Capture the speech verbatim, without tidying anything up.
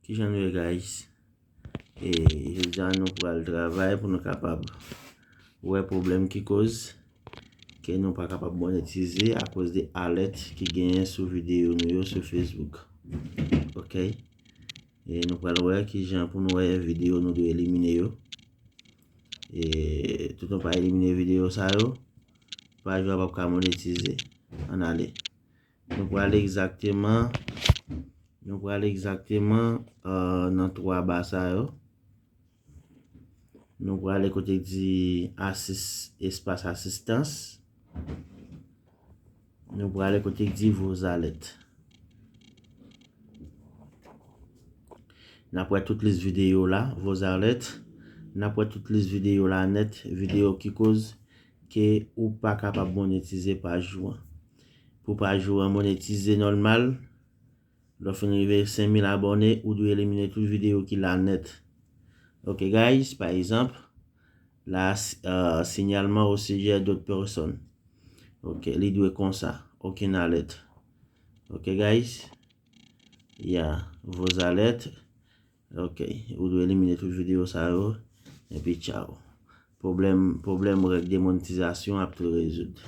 Kijan nou ye, guys? E jodi a nou pral travay pou nou kapab wè pwoblèm ki koz ke nou pa kapab monetize akoz de alèt ki genyen sou videyo nou yo sou Facebook. Ok. E nou pral wè kijan pou nou wè videyo nou dwe elimine yo. E tout nou pa elimine videyo sa yo, paj la p ap ka monetize. Ann ale. Nou pral egzakteman, nou pral egzakteman euh, nan twa ba sa yo. Nou prale kote k di asis, espas asistans. Nou prale kote k di vos alèt. N ap wè tout lis videyo la, vos alèt. N ap wè tout lis videyo la nèt, videyo ki koz ke ou pa kapab monetize paj ou an. Pou paj ou an monetize nòmal, lè w fin rive senk mil abòne, ou dwe elimine tout videyo ki la nèt. Ok, guys, pa egzanp, la, euh, signalement au sujet d'autres personnes. Ok, li dwe konsa. Aucune alerte. Ok, guys. Ya, vos alèt. Ok, ou dwe elimine tout videyo sa yo. Epi tchaw. Pwoblèm, pwoblèm règ de monetizasyon ap tou rezoud.